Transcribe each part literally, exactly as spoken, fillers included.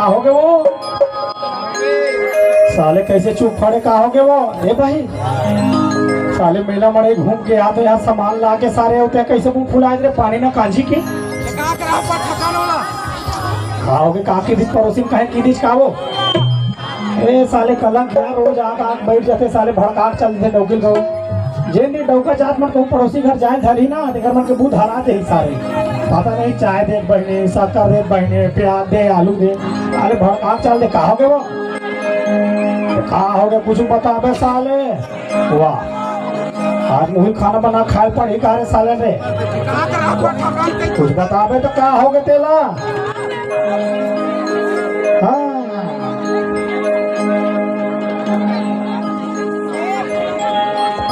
हो गे वो? साले कैसे चुप खड़े, का हो गे वो? ए भाई, साले मेला मड़ई घूम के आत हे, यहाँ सामान ला के सारे होते हैं, कैसे मुंह फुलाए रे, पानी ना कांजी के? का हो गे, का के दिस पड़ोसी में कहे की दिस का वो? ए साले कलंक यार, रोज आके आके बैठ जाते साले, भड़का के चल देते डौकी ल। जेन दिन डौका जात मन कहूँ पड़ोसी घर जाए धरी ना, तेकर मन के मुंह धरा दे सारे। पता नहीं चाय दे बहिनी, शक्कर दे बहिनी, प्याज दे, आलू दे। अरे भड़का के चल दे, का हो गे वो? का हो गे, कुछ बताबे साले? वाह, आज मुही खाना बना खाए पड़ी का रे साले रे? कुछ बताबे तो का हो गे तेला? हाँ।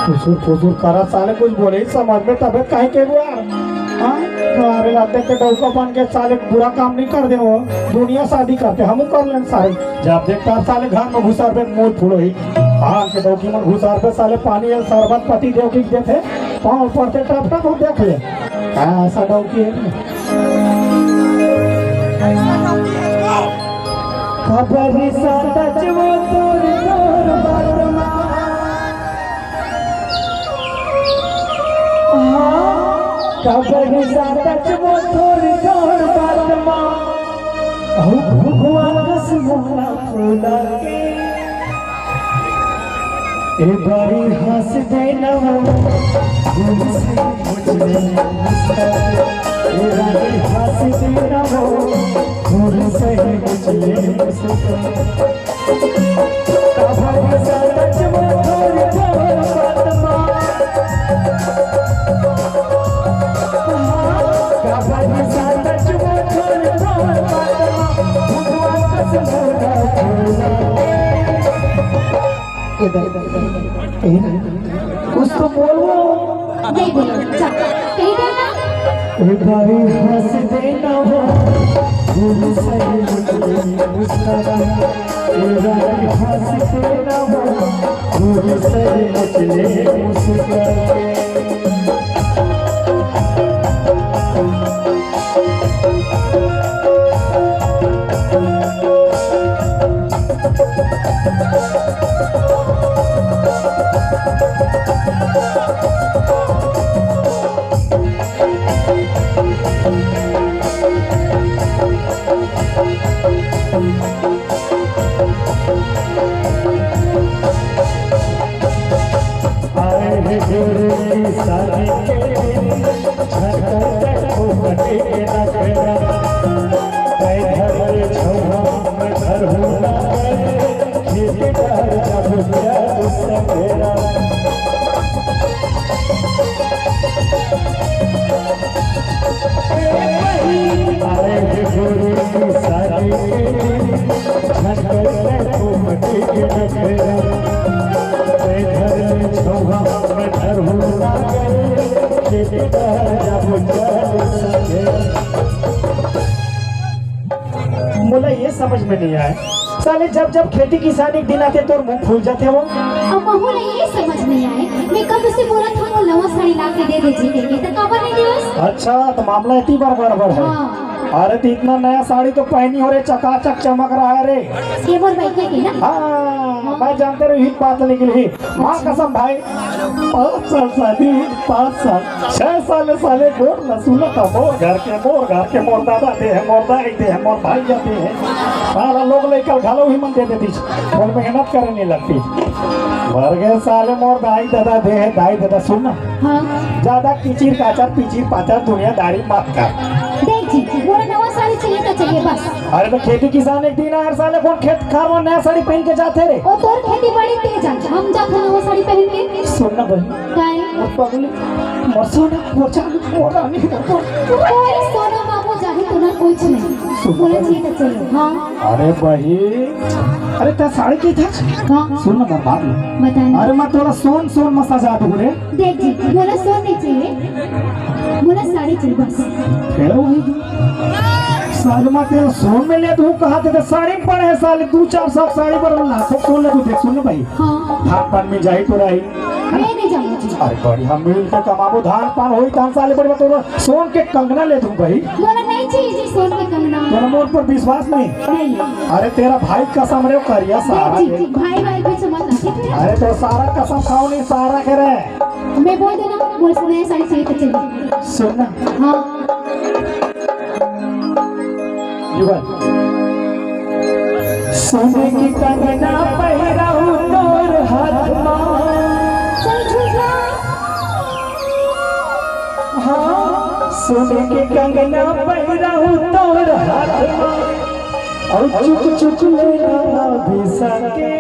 फुसुर फुसुर करा साले, कुछ बोले ही समझ में तबे काहे के हुआ? हाँ? अरे लाते के डौका बन के साले बुरा काम नहीं कर दे वो। दुनिया शादी करते, हम कर लें साले। जब देखता साले घर में घुसर पे मुंह फुलो ही। हाँ, के डौकी मन घुसर पे साले पानी या शरबत पति देव की देते। पाँव पड़ते टप टप, वो देख ले। हाँ, ऐसा डौकी है। खबर सा सच वो तोर तोर बात मा। हाँ, खबर सा सच वो तोर तोर बात मा। अहू भगवान कस मोला फूला के। ए बारी हंस देना हो, फूल से मुझे मुस्कान। ए बारी हंस देना हो, फूल से मुझे मुस्कान। कभर सच में थोड़ी थोड़ी बात माँ। कभर सच में थोड़ी थोड़ी बात माँ। भगवान कसम होगा भोला। ए, कुछ तो बोलो। नहीं बोलो, जा, कहीं देना। ए भाई हंस देना हो, फूल सही मुझे मुस्कुरा। ए भाई हंस देना हो, फूल सही मुझे मुस्कुरा। आए हे गुरु की शादी के दिन, झटक को कटे के नखरा। पैदल छुआ में घर होना करे, खेत कर जब जब सवेरा। आए हे गुरु की शादी के दिन, झटक को कटे के नखरा। पैदल छुआ में घर होना करे, खेत कर जब जब सवेरा। मोला ये समझ में नहीं आए, साले जब जब खेती किसानी के दिन आते तोर मुंह फूल जाते वो। अब महू ला ये समझ नहीं आए, मैं कब से बोलत हूँ वो नवा साड़ी ला के दे दे जी कहिके, तो काबर नहीं देवस? अच्छा, तो मामला इतनी बार गड़बड़ है। हाँ। अरे तो इतना नया साड़ी तो पहनी हो रे, चकाचक चमक रहा है रे। ये मोर भाई के ना? हाँ, मैं जानते रही बात निकली। माँ कसम भाई, पाँच साल शादी हुई, पाँच साल, छह साल साले गोर न सुनत ह, मोर घर के, मोर घर के, मोर दादा दे हे, मोर दाई दे हे, मोर भाई दे हे। साला लोग लइका घलो ही मन दे देती, मोर मेहनत करे नहीं लगती। मर गए साले, मोर दाई दादा दे हे, दाई दादा सुन ना। हाँ। ज्यादा किचिर काचर, पिचिर पाचर दुनियादारी मत कर। देख जी, मोर नवा साड़ी चाहिए तो चाहिए बस। अरे तो खेती किसान एक दिन हर साल कौन खेत खार में नया साड़ी पहन के जाते रे? ओ तोर खेती बाड़ी ते जा, हम जाथन नवा साड़ी पहन के। सुन ना बहन। काय? मोर पगली, मोर सोना, मोर चांदी, मोर रानी, मोर, मोर। कोई सोना बाबू चाहे तो ना कुछ नहीं। सुन बोले बहन। ठीक है चलो। हाँ। अरे बहन, अरे तेरा साड़ी की था? हाँ। सुन ना मोर बात। बता ना। अरे मैं थोड़ा सोन सोन में सजा दूँ रे। देख जी, बोला सोन नहीं चाहिए, बोला साड़ी चाहिए बस। फिर वही। कदमा तेल सोन में लेत हूँ, कहा थे साड़ी में पड़े है साले, दू चार सौ साड़ी पर लाखों सोन ले तू देख, सुन ना भाई। हाँ। धान पान में जाई तो रही। मैं नहीं जाऊँ जी। अरे बढ़िया, मिल के कमाबो, धान पान होई, धान साले बढ़िया तोर सोन के कंगना लेत हूँ भाई। बोला नहीं चाहिए जी सोन के कंगना। तेरा मोर पर विश्वास नहीं। नहीं। अरे तेरा भाई कसम रे, करिया सारा नहीं जी, ये। जी, भाई भाई भी समझ ना, ठीक है? अरे तो सारा कसम खाओ नहीं, सारा के रे। मैं बोल देना, बोल सुने साड़ी चाहिए तो चलिए। सुन ना। हाँ। युगल। सोने की कंगना पहिराऊ तोर हाथ मा। सही झूठ ना। हाँ, सोने की कंगना पहिराऊ तोर हाथ मा। और चुक चुक लेना भी सके।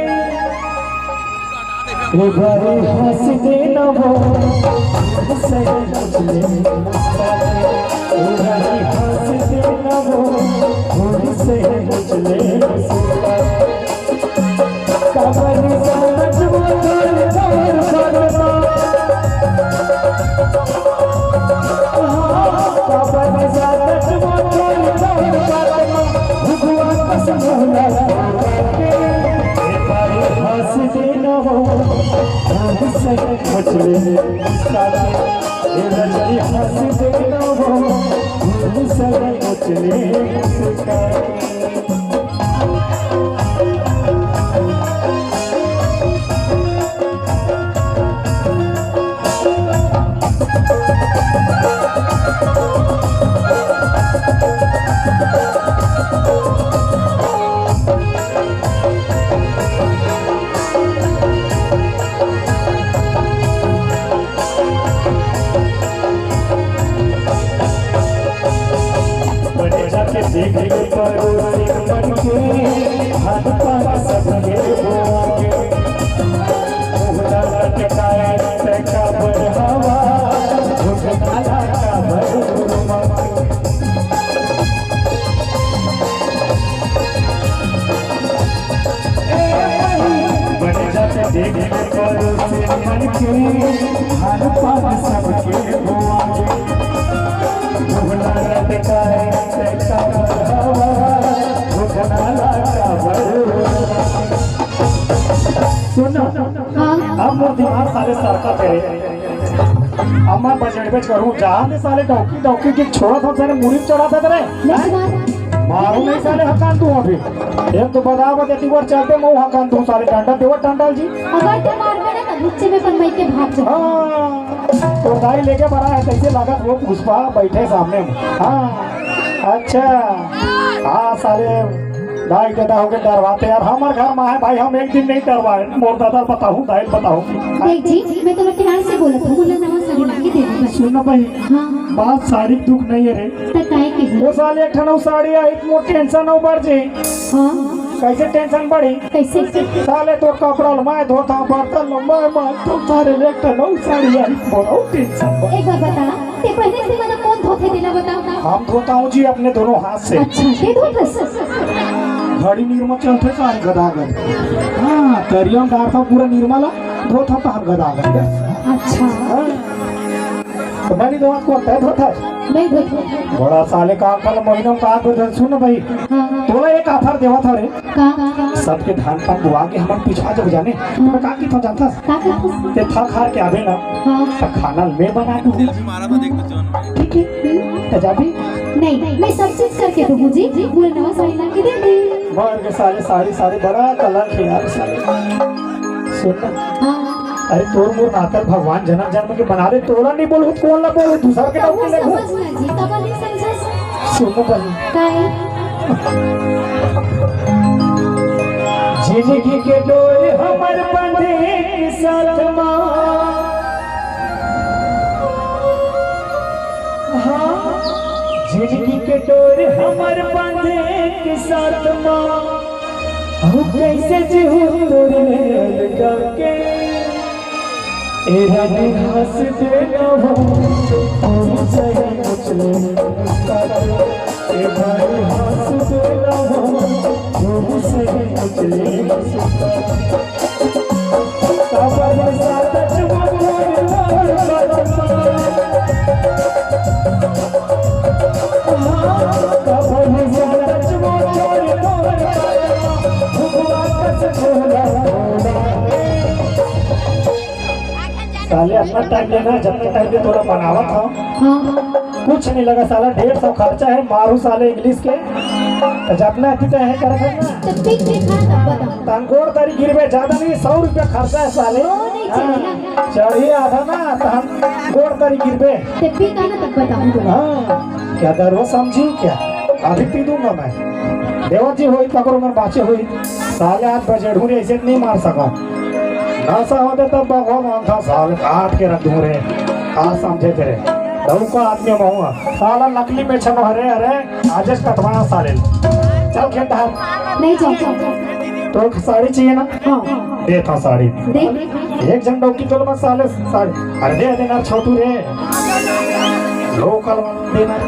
ए भाई हंस देना वो, सही मुझे मुस्कान। ए भाई हंस देना वो, सही मुझे मुस्कान। कबर साथ वो थोड़ थोड़ करना। बड़े जाके देख ले पड़ोसी मन के, हाथ पाँव सबके धोआ के। मुँह ना लटकाए तैं काबर हवा, झूठ काला काबर मुँह मांगे। बड़े जाके देख ले पड़ोसी मन के, हाथ पाँव सबके धोआ के। मुँह ना लटकाए तैं काबर हवा, झूठ काला काबर। सुन ना, हाँ। अब मोर दिमाग साले सरका तेरे। अब मैं बजट बेच करूँ, जा दे साले डौकी, डौकी के छोड़ा था साले मुड़ी में चढ़ा था तेरे। नहीं सुना। मारू नहीं साले हकान तू अभी। एक तो बता बता ती बार चलते मैं हकान तू साले डंडा देवा डंडल जी। अगर ते मार में ना तो गुस्से में पर मैं के भाग जा। हाँ, तो दाई लेके बड़ा है, कैसे लागत वो पुष्पा बैठे सामने में। हाँ, अच्छा। हाँ साले, दाई के दाऊ के डरवाते यार, हमर घर में है भाई, हम एक दिन नहीं डरवाए। मोर दादा बताहूँ, दाई बताहूँ। देख जी, मैं तुम्हें प्यार से बोलत हूँ, बोला नवा साड़ी लाके दे दे बस। सुन ना भाई, हाँ। बात साड़ी के दुख नहीं है रे। त काय के है? वो साले एक ठन अउ साड़ी आई, मोर टेंशन अउ बढ़ जे। हाँ। कैसे टेंशन बढ़ी? कैसे? साले तोर कपड़ा ल मैं धोता, बर्तन ल मैं मांजता, साले एक ठन अउ साड़ी आई, मोर अउ टेंशन बढ़। एक बार बता, ते पहले से मतलब कौन धोते देला बता? हम धोता हूँ जी अपने दोनों हाथ से। अच्छा, ते धोतस? घड़ी निरमा चलथे सारे गदागद। हाँ, तरिया में डारता पूरा निरमा ला, धोता तो हम गदागद। अच्छा। हाँ। तो मैं नहीं धोआ को तय धोता। नहीं धोता। बड़ा साले का कल महीना में का धोता, सुन ना भाई। हाँ, हाँ। तोला एक offer देवा था रे। का? सबके धान पान बुआ के हमन पिछवा जब जाने, तो मैं का की था जानता? का करथस? ते थक हार के आबे ना, हाँ। तो खाना मैं बना दूँ। ठीक है, तो जाबी? नहीं, मैं सब चीज करके दूँ जी, पूरा नवा साड़ी ला के दे दे। मर के साले, साड़ी, साड़ी बड़ा कलंक है यार साले। सुन ना। हाँ। अरे तोर मोर नाता भगवान जन्म जन्म के बना दे, तोला नहीं बोलू, कौन ला बोलू, दूसर के तो डॉक्टर ले समझ ना जी, तब नहीं समझस। सुन ना पहले। काहे? जिंदगी के डोर हमर बंधे के साथ मा। हाँ, जिंदगी के डोर हमर बंधे के साथ मा। हम कैसे जीहू तोरे अलगा के। ए रानी हंस देना वो, तू सही मुझले मुस्कान। ए भाई हंस देना वो, तू सही मुझले मुस्कान। काबर सा तच वो मोर मोर बात मा। हाँ, काबर सा टाइम लेना, जतने टाइम ले तोला बनावत हव। हाँ। कुछ नहीं लगा साला, डेढ़ सौ खर्चा हे, मारू साले इंग्लिश के। त जतना अति तय हे कर करना। त पिक दिखा तब बताऊँ। तहन गोड़ तरी गिरबे, ज्यादा नहीं, सौ रुपया खर्चा हे साले। ओ, नहीं चढ़ी ना। हाँ, चढ़ी आधा ना, तहन गोड़ तरी गिरबे। त पिक आना तब बताऊँ तुमको। हाँ, क्या दरुआ समझी क्या? अभी पी दूंगा मैं। देवर जी होई पकड़ो, मैं बाचे होई। साले आज बजेड़ू रे, ऐसे नहीं मार सका। नशा होते तब बगवा मानता साल काट के रख दूं रे। आज समझे तेरे। दऊ का आदमी महूंगा। साला नकली में छनो हरे, अरे, आजेस कटवाना साले। चल खेत धार। नहीं जाओ, जाओ, जाओ। तो साड़ी चाहिए ना? हाँ। देता साड़ी। दे। एक झन डौकी तोल मत साले साड़ी। अरे दे देना छोटू रे। लोकल वाला देना।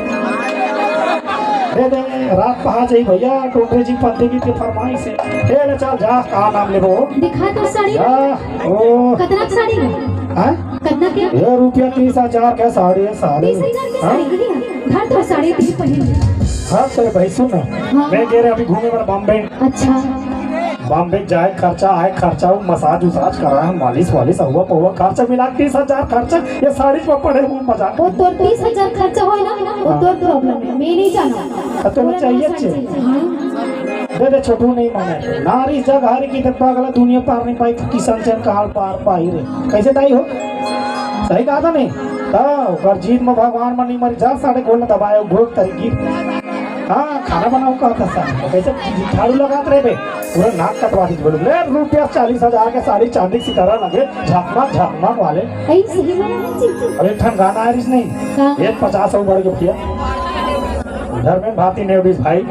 दे दे, रात पहा जाई भैया, टोटरे जी पति की फरमाइश हे। ए ले चल जा, का नाम लेबो? दिखा तो साड़ी। जा, ओ। कतना साड़ी हे? हाँ? कतना के? ये रुपया तीस हजार के साड़ी हे, साड़ी। तीस हजार के हाँ? साड़ी हे? धर तो साड़ी तीस पहिन। हाँ, तेरे भाई सुन ना। हाँ। मैं कह रहे अभी घूमे बर बॉम्बे। अच्छा। बॉम्बे जाए खर्चा, आए खर्चा, वो मसाज उसाज कराए, मालिश वालिश, अहुआ पहुआ, खर्चा मिला के तीस हजार खर्चा, ये साड़ी में पड़े हुए मजाक। वो तोर तीस हजार खर्चा होय ना, वो तोर प्रॉब्लम हे, मैं नहीं जाना। अब तो पूरा चाहिए नहीं अच्छे। चाहिए। हाँ। दे दे छोटू, नहीं माने। नारी जग हर की तो पागल दुनिया पार नहीं पाई, किसान चैन का हाल पार पाई रे। कैसे ताई हो? सही कहा था नहीं? हाँ, ओकर जीत में भगवान मन नहीं मरी, जा साढ़े गोल दबाए, घोट तरीकी। हाँ, खाना बनाओ कहा था साहब, कैसे झाड़ू लगात रहे बे, पूरा नाक कटवा दीजिए। बोले, ले रुपया चालीस हजार के साड़ी, चांदी के सितारा लगे, झकमक झकमक वाले। ऐ सही में नहीं जी। अरे, एक ठन गाना आय रिस नहीं, हाँ। एक पचास सौ बढ़ के पिया। धर्मेंद्र भारती ने उठिस भाई।